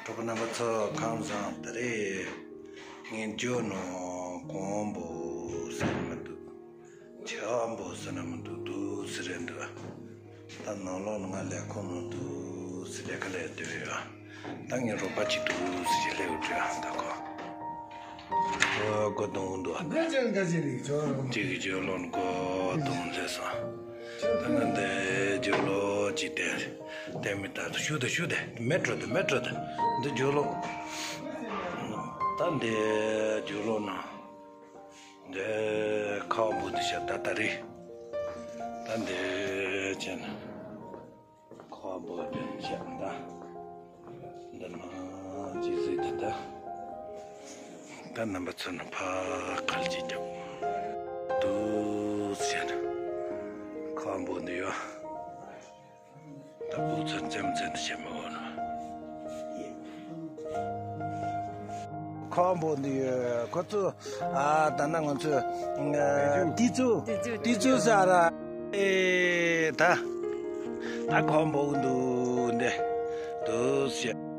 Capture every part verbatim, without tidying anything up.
གྲོགས་པོ་རྣམ་པ་ཚོ་ཁམས་བཟང་། ད་རེས་ངས་ཇོ་ནང་གོང་བུ་ཟེར་ན་མི་འདུག་ཆེ་བ་འབོ་ཟེར་ན་མི་འདུག་འདུག་ཟེར་རེད་འདུག་ད་ནང་ལོགས་ནང་ང་ལས་ཁོ་མི་འདུག་ཟེར་ལས་ཀ་ལས་སྡོད་ཡོད། ད་ངའི་རོགས་པ་གཅིག་འདུག་ཟེར་གྱི་སླེབས་ཡོད་དྲན་ད་ཁོ། ཨོ་སྒོ་རྡུང་འདུག་འདི་ཅན་འགའ་ཅི་རིགས་ཇོ་རོང་གཅིག་གི་ཇོ་ལོན་སྒོ་རྡུང་ལས་སོང་། ད་ང་འདི་ཇོ་ལོ་གཅིག་བསྟན། བསྟན་མི་ད་ཤུ་དེ་ཤུ་དེ་མེ་ཊོ་དེ་མེ་ཊོ་དེ་འདི་ཇོ་ལོ། ད་འདི་ཇོ་ལོ་ན། འདི་ཁ་བ་འབོ་འདི་ཤ་ད་ད་རེད། ད་འདི་ཅན། ཁ་བ་འབོ་འདི་ཤ་ད། འདི་ན་ཅི་ཟིག་ད་ད། ད་རྣམ་པ་ཚོ་ནི་ཕ་ཁར་ཅིག་རྒྱབ། འདུག་ཟེར་ན། ཁ་བ་འབོ་འདི་ཡོད། ད་བུ་ཚོ་འཛེམ་འཛེམ་དུ་བྱེད་མི་འོང་ནོ། ཁོང་པོ་འདི་ཁོ་ཚོ་ཨ་ད་ན་ང་ཚོ་ཨ་ཏི་ཙུ་ཏི་ཙུ་ཏི་ཙུ་ཟ་ར་ཨེ་ད་ད་ཁོང་པོ་འདུག་འདི་འདུག་ཟེར།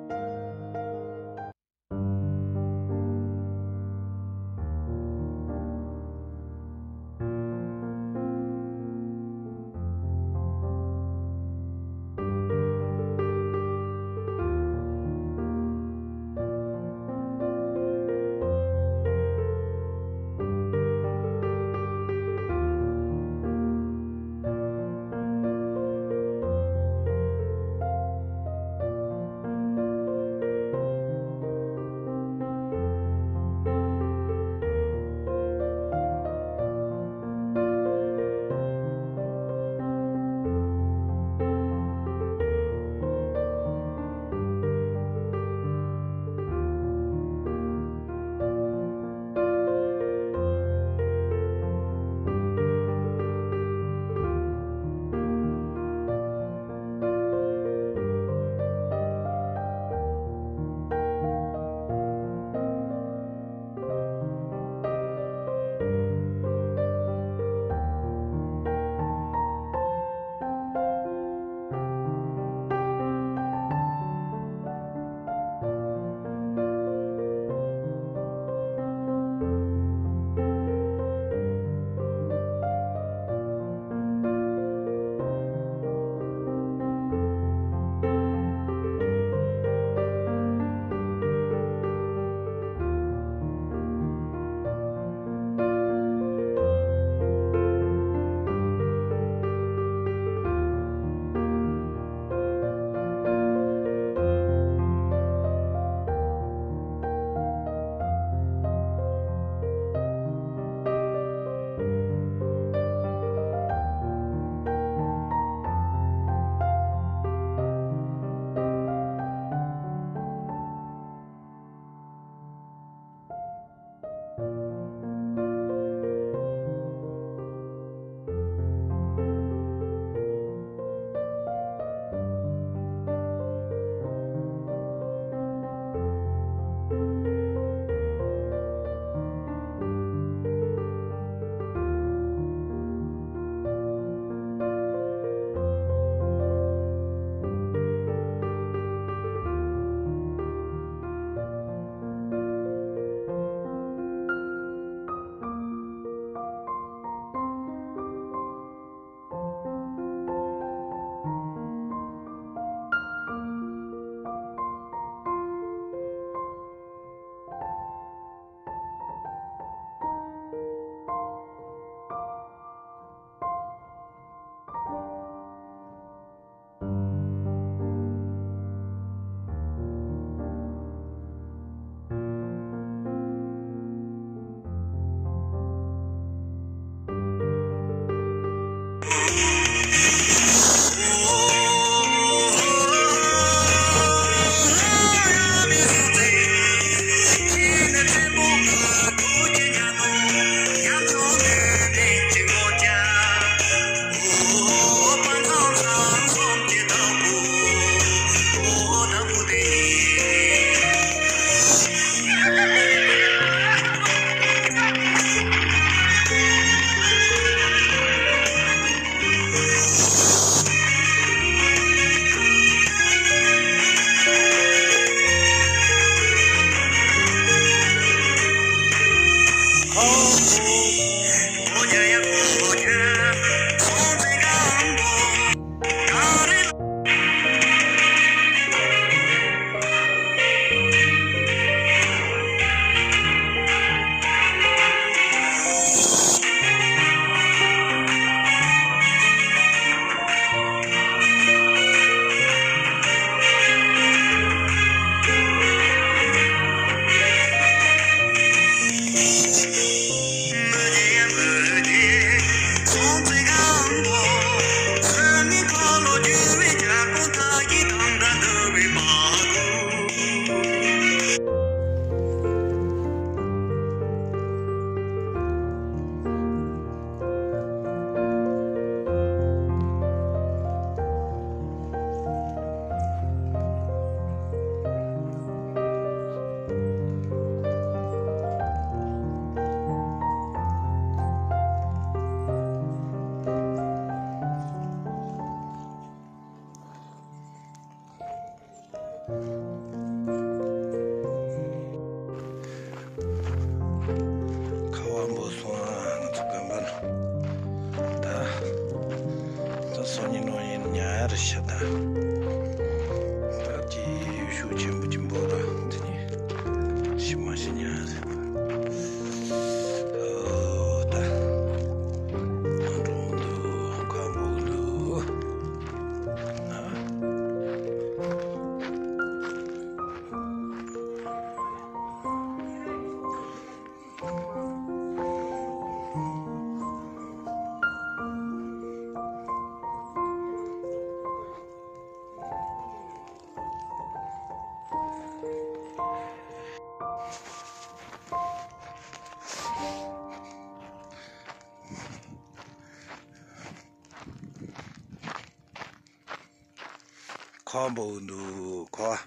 ཁ་བ་འབོ་སོང་ང་། ང་ཚོ་དགོན་པར་ད་ད་སང་ཉིན་གནངས་ཉིན་ཉལ་ཡ་རེད་ཤག་ད་ད་ཅི་ཡུལ་ཤུགས་ཆེན་པོ་ཅིག་འབོ་ར་དེ་ནི་ཤི་མ་ཤི་ཉལ་ཡ་རེད། ཨོ་ད་ང་འགྲོ་འདུག་ཁ་འབོ་འདུག་ཨ། ཁ་འབོ་འདུག་ཁ།